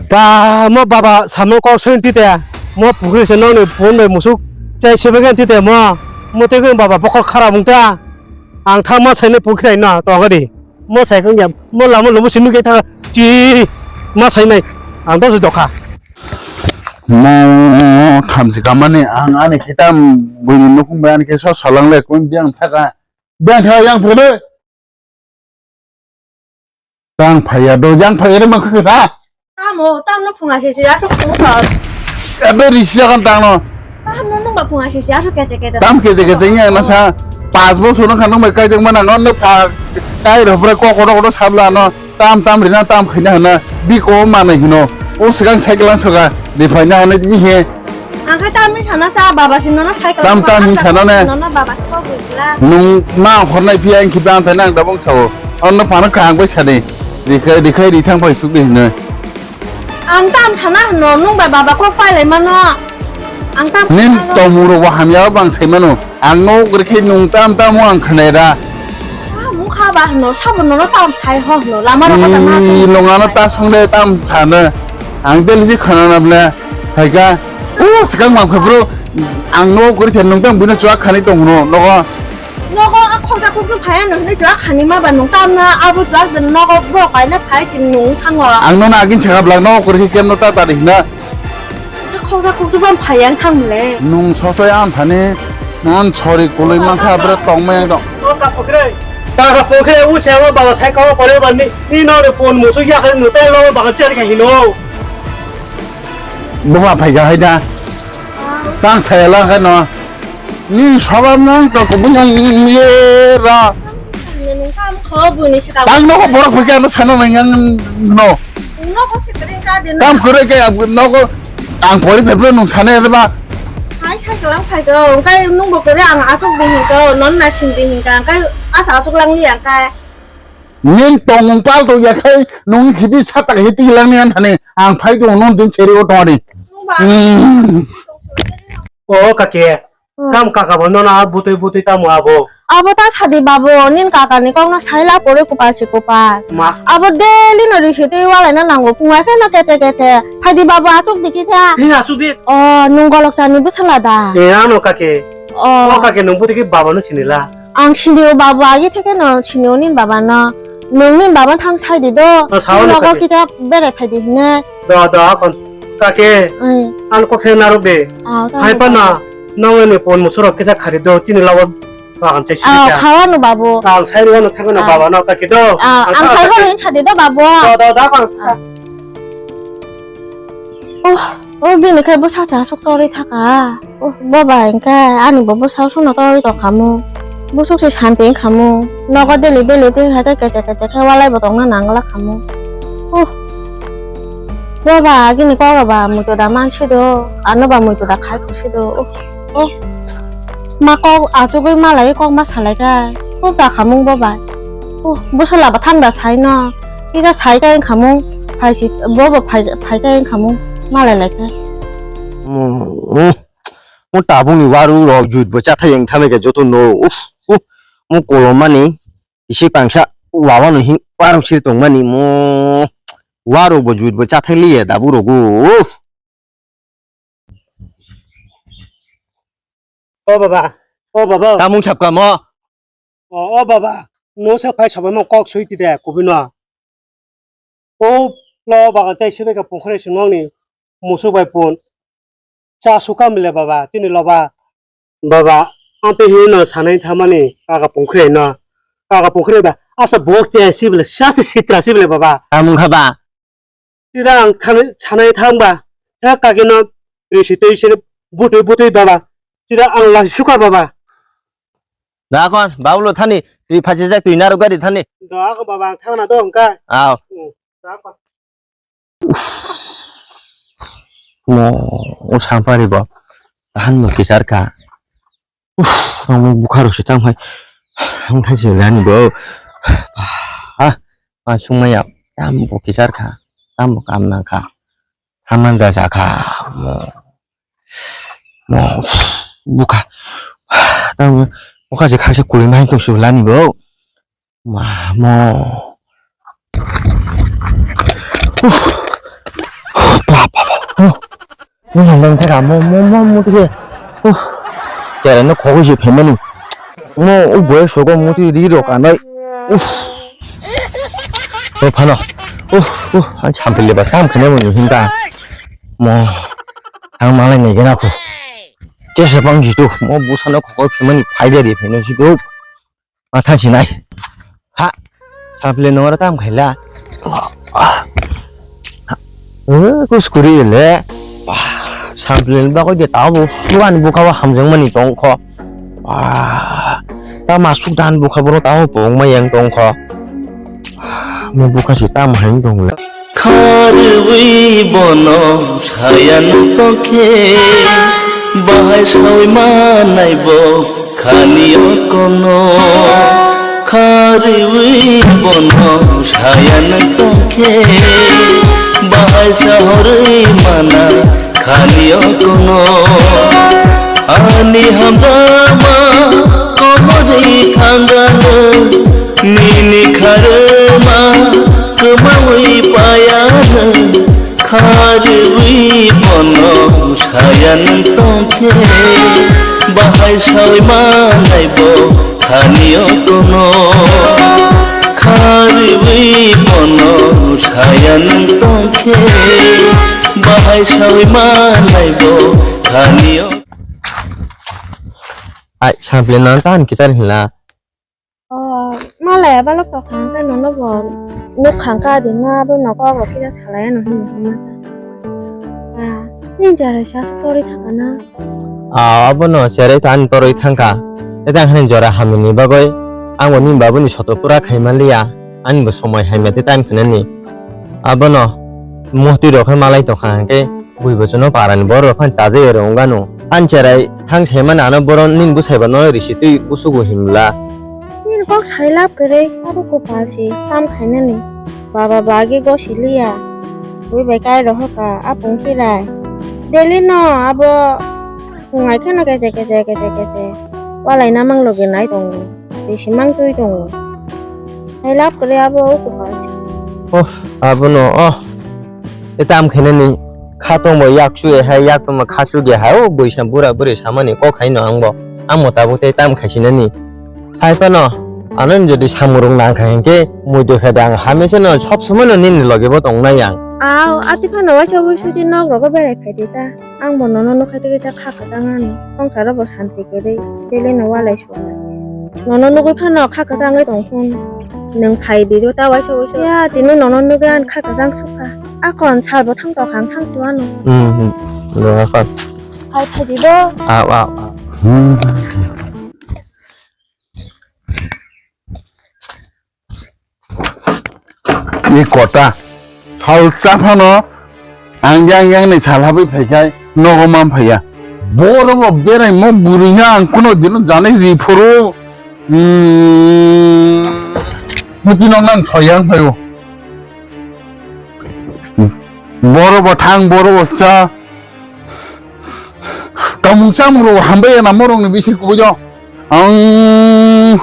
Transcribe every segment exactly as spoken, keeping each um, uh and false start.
Ba, mo baba samo kok soi tite. Mo pukhri se noni pun bai musuk chai sebe gen tite mo. Mo te gen baba bokol khara mung ta. Ang thang ma sai ne pukhri no to gadi. Mo sai kong ya. Mo lamo lomo sinu ke tha chi ma sai nai. Ang to dokha. Mo thamsi kamani ang ani khitam buini nukung bai ani ke so salang le kun biang thaka. Biang thaka yang phede. Tang phaiya do, yang phaiya de mangkha kha. Tamo, tamno phunga se se ato phunga. Ebe risi jagan tangno. Tamno nungba phunga se se ato kete kete. Tam kete kete nya na sa. Pas bo sono khanung bai kai jeng mana no no pa kai ro bra ko ko ko sabla no. Tam tam rina tam khaina hana. Bi ko mana hino. O sigang cycle ang thoga. Di phaina hana mi he. Ang khe tamni sana ta baba si nono cycle Tam phone tamni ang sana ne. Nono baba si kok buisla. Nung ma hornai phiya ang khiba ang thai nang dabong sao. Onno phano kahang bai sadi. Dikhai dikhai di thang pai suk di hino. Ang tam sana hino nung bai baba kok pai lai mano. Ang tam Nin sana no. Tomuro bo hamya bang thai mano. Ang no gori khe nung tam tam ang khnai ra. Ah, mukha ba hino sabo nono tam sai ho hino lama rok ta na. Ni longano ta song de tam sana. Ang del ji khana na bla. Phaika, o swkang mangkha bro, ang no kori se nung tang buino chuak khani tong no, nogo. Nogo a khoksa khuksu phaya no hwnwi chuak khani ma ba nung tamna abo chuak de nogo bo kaina phai tin nung thango. Ang no na agin chaka blak no kori se kem no ta ta de hina. Khoksa khuksu ban phaya thang le. Nung sosai an thani, non chori kului mangkha bro tong mai dong. O ka pokre, ka pokre u se wa baba sai ka pore ban ni, ni no re pon musu ya khani no tai lo ba ka cher ka hino. Buma phaikha hai da. Tang saya lang kha no. Ni sabam nang to ko bunyang ye ra. Nung kam kho buni sika. Tang no ko borok phaikha no sana nang yang no. Nung no ko sikring ka din. Tam kore ke no ko ang pori pepro nung sana ya ba. Hai sai kalang phai ko. Kai nung bo kore ang atuk di hin ko. Non na sin di hin ka. Kai asa atuk lang ni ang kai. Nin tongmung pal tong ya khai nung khibi satak hiti lang ni an thani ang phai tong non din cheri o tong ni. Hmm. O kake, hmm. Kam kaka bo nono a butui butui tamo abo. Abo ta sadi babu, nin kaka ni kok no sai la pore kupal si kupal. Ma. Abo daily no risi tei walai na nango punga khe no keche keche. Phai di babu atuk di kisa. Ni atuk di. O nung golok chani bwsala da. E ano kake. O. O kake nung butui ki baba no sinila. Ang sinio babu agi theke no sinio nin baba no. Nung nin baba thang sai di do. O, sao ni logo kake. Kisa berai phai di hine. Do do akon. Kake. Oi. An kok se narok de. Ah, ta hai no pa na. Kake. Nong ni pon musuro kisa khari do chini lawo. Ang chai sini. Ah, khawa no babu. Ang sai ro no thang no baba no kake do. Ah, ang sai ro hin sai di do babu. Do do do akon. Ah. Oh, oh, bini khe bwsa cha sok torwi thaka. Oh, bo bai hwnkhe ani bo bwsa songno torwi tongkhamu. Bwswk se santi wngkhamu. Nogo daily daily tei hai khe keche keche khe walai bo tongna nangla khamu. Oh, bo ba agini kok ba muitu da mansi do. Ano ba muitu da khai khusi do. Oh, oh. Ma kok achugwi malai kok ma salai kha. Kok da khamung bo bai. Oh, bwsala ba thang da sai no. Kisa sai khe wngkha mung, phai si, bo bo phai, phai khe wngkha mung, malai lai khe. Mm, mm. Mo tabuk ni waru rok jut bo chathai wng thang khe joto no. Uf, uf. Mo kolom mani, isi pangsa wawa no hin waru sir tong mani mo. Waru bo jut bo chathai liye dabu rogo. Uf. O baba, o baba. Tamung sapka mo. O, o baba, no se phai sabai mo kok sui tide kubui no. O lo bagan tai sibai ka pungkhre sungwang ni musuk bai pun. Cha suka mile baba, tini loba. Baba, ang te hino sanai thamani kaka pungkhre no. Kaka pungkhre ba, asa bok te sibile, sasi sitra sibile baba. Tamung kha ba. Tira ang thani sanai thang ba, sa kaki no risi tei sini butui butui baba. Tira ang lasi suka baba. Da kon, babu lo thani, twi phasi jak twi naruk gari thani. Da ako baba ang thang na do hwnkha. Aw. Hmm, da kon. Mo, o sampari bo, tahan mo kisar ka. Uf, ang bukha rok se tamo hai. Ang thai se lani bo. Ah, ma sung maya. Tam bo kisar kha. Tam bo kam nang kha. Haman da sa kha. Mo. Mo. Bukha. Tam bukha se khaksa kuli mai tong se lani bo. Ma mo. Uf. Mo nang thaka mo mo mo mo tike. Uff. Chera no khogo se phaimani. Mo u boy sogo mo ti ri ro kanai. Uff. Mo phano. Uff uff. Ang sampil le ba tam khane mo hinta. Mo. Ang malai nai gena ko. Chesa bang jitu. Mo busano khogo phaimani phaida ri phaino jitu. Matha sinai. Ha. Sampli nora tam khaila. Eh, kus kuri le. Wah, sampli ba ko je tao suan buka wa hamjang mani tongkho. Wah, ta masuk dan buka boro tao pong ma yang tongkho. Mo buka si tam hain tong le. Kharwi bono sayan tokhe, bahai sawi manai bo khani okono. Kharwi bono sayan tokhe, bahai sahorwi mana khani okono. Ani hamdama komori thangano, nini kharma kwmawi payano. Kharwi bono sayan tongkhe, bahai sawi manai bo khani okono. Kharwi bono sayan tongkhe, bahai sawi manai bo khani o. Ai, sampli nang tan kichar hinla. Oh, malai abalok tokha hwnkhe nono bo nuk khangkha adi no abo nogo obo kisa salai ano hinwi hwnma ta. Ah, nini jarai sa torwi thangkha na? Ah, abono cherai ta ani torwi thangkha. Tei tang khani jora hamni bagwi ang bo nini babuni soto pura khai manliya. Ani bo somoi hamya tei time khnani. Abono muhti rok khe malai tokha hwnkhe. Bui bo chwngno parani borok rok phano chajaui rw wngano. Ani cherai thang saimani ano boron nini bwsai ba no risi twi busugo himla. Nini kok sai lab kwrwi abo kwpal se tam khainani. Baba ba agi gosi liya. Bui bai kai rohoka apung khirai. Daily no abo phungai kheno keche keche keche keche. Walai namang logi nai tongo. Twi simang twi tongo. Hai lab kwrwi abo o kwpal se. Oh, abono, oh. Tei tam khainani kha tongbo yak chuya hai, yak tongbo kha chugya hai, o bwisa bura bwrwi samani kok hai no ang bo. Ang bo tabuk tei tam khaisinani. Hai phano, ano jodi samung rok nang kha hinkhe mui doi kha de ang hamya se no sob somoi no nini loge bo tong nai ang. Aw, ati phano waisa wui suji nok rogo berai phai di ta. Ang bo nono nukha tei kisa kha kwchang ani. Swngcharo bo santi kwrwi, daily no walai suanai. Nono nugwi phano kha kwchangwi tong phun. Nwng phai di do ta waisa waisa. Ya, tini nono nugwi ani kha kwchang sukha. Akon sal bo thang tokha ang thang si wano. Hmm, hmm. Lo akon. Phai phai di do. Aw, aw, aw. Hmm. I kota salsa phano ang yang yang ni salhabai phaikhai nogo man phaiya. Boro bo berai mo buri ha ang kuno dino janai ri phuru. Hmm. Muti nong nang thoyang phayo. Boro bo thang boro bo cha. Kamung chamung rok hambai ya namo rok ni bisi kubui jo. Ang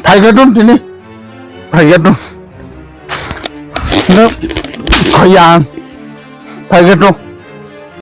phaiga dum tini. Phaiga dum. No, phaiya ang. Phaiga dum.